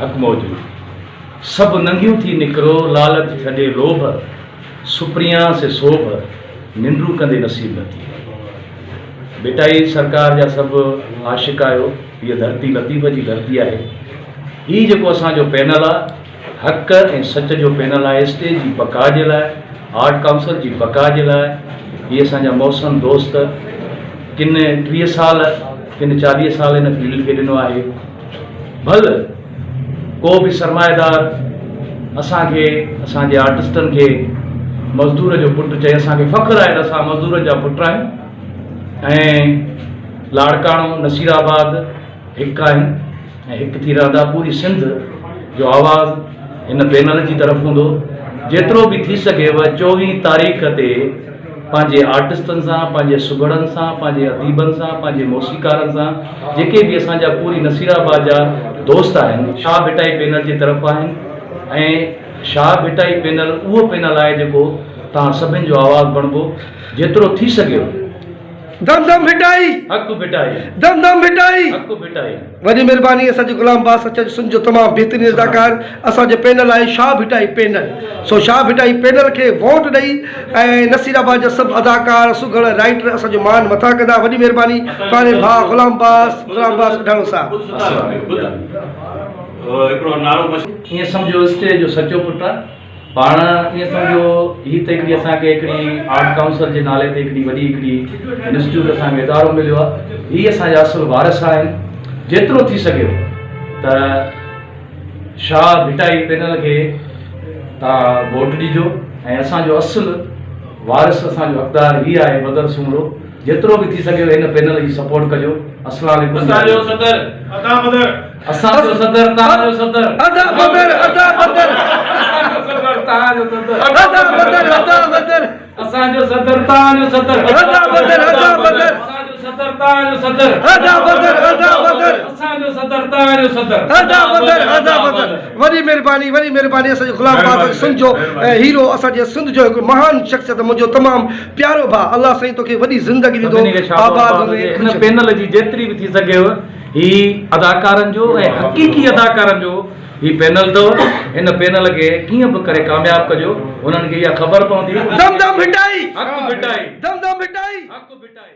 حق موجود. سڀ ننگيون ٿي نڪرو، لالچ ڇڏي لوڀ، سپريان سي سوڀ، ننڊون ڪندي نصيب نه ٿئي. ڀٽائي سرڪار جا سڀ عاشق آهيو، هيء ڌرتي لطيف جي ڌرتي آهي. هي جيڪو اسان جو پينل آ، حق ۽ سچ جو پينل آهي، اسٽيج جي بقا جي لاء، آرٽ ڪائونسل جي بقا جي لاء، هي اسان جا محسن دوست ڪن 30 سال، ڪن 40 سال هن فيلڊ کي ڏنو آهي. ڀل ڪو به سرمائيدار اسان کي اسان جي آرٽسٽن کي مزدور جو پٽ چئي اسان کي فخر آهي ته اسان مزدورن جا پٽ آهيون ۽ لاڙڪاڻو نصير آباد هڪ آهن ۽ هڪ ٿي رهندا پوري سنڌ جو آواز هن پينل جي طرف هوندو جيترو به ٿي سگهيو 24 تاريخ تي پنهنجي آرٽسٽن سان، پنهنجي سگهڙن سان، پنهنجي اديبن سان، پنهنجي موسيقارن سان، جيڪي به اسان جا پوري نصيرآباد جا دوست آهن، شاهه ڀٽائي پينل جي طرف آهن ۽ شاهه ڀٽائي پينل اهو پينل آهي جيڪو توهان سڀن جو آواز بڻبو، جيترو ٿي سگهيو. دم دم ڀٽائي. حق ڀٽائي. دم دم ڀٽائي. حق ڀٽائي. وڏي مھرباني اسان جي غلام عباس سچل سنڌ جو تمام بھترين اداڪار اسان جو پينل آھي شاھ ڀٽائي پينل سو شاھ ڀٽائي پينل کي ووٽ ڏئي ۽ نصير آباد جا سڀ اداڪار سگھڙ رائيٽر اسان جو مان مٿان ڪندا وڏي مھرباني پياري ڀاء غلام عباس غلام عباس اڍاڻو صاحب. ائين سمجهو اسٽيج جو سچو پٽ آ. پاڻ ائين سمجهو هي ته هڪڙي اسان کي هڪڙي آرٽ ڪائونسل جي نالي تي هڪڙي وڏي هڪڙي انسٽيٽيوٽ اسان کي ادارو مليو آهي هي اسان جا اصل وارث آهن جيترو ٿي سگهيو ته شاهه ڀٽائي پينل کي تان ووٽ ڏجو ۽ اسان جو اصل وارث اسان جو حقدار هي آهي بدر سومرو جيترو به ٿي سگهيو هن پينل جي سپورٽ ڪجو السلام عليڪم اسان جو صدر ادا بدر اسان جو صدر تهان جو صدر ادا بدر ادا بدر اسان جو صدر تهان جو صدر ادا بدر ادا بدر اسان جو صدر تهان جو صدر ادا بدر ادا بدر اسان جو صدر تهان جو صدر ادا بدر ادا بدر اسان جو صدر تهان جو صدر ادا بدر ادا بدر وڏي مھرباني وڏي مھرباني اسان جو غلام عباس سنڌ جو ھيرو اسان جي سنڌ جو ھڪ مھان شخصيت منھنجو تمام پيارو ڀاء الله سائين توکي وڏي زندگي ڏيندو سڀني کي شاباس آباد هجي ھوندين هن خوش پينل جي جيتري به ٿي سگهيو هي اداڪارن جو ۽ حقيقي اداڪارن جو هي پينل اٿو هن پينل کي ڪيئن به ڪري ڪامياب ڪجو هنن کي اها خبر پوندي. دم دم ڀٽائي حق ڀٽائي دم دم ڀٽائي حق ڀٽائي.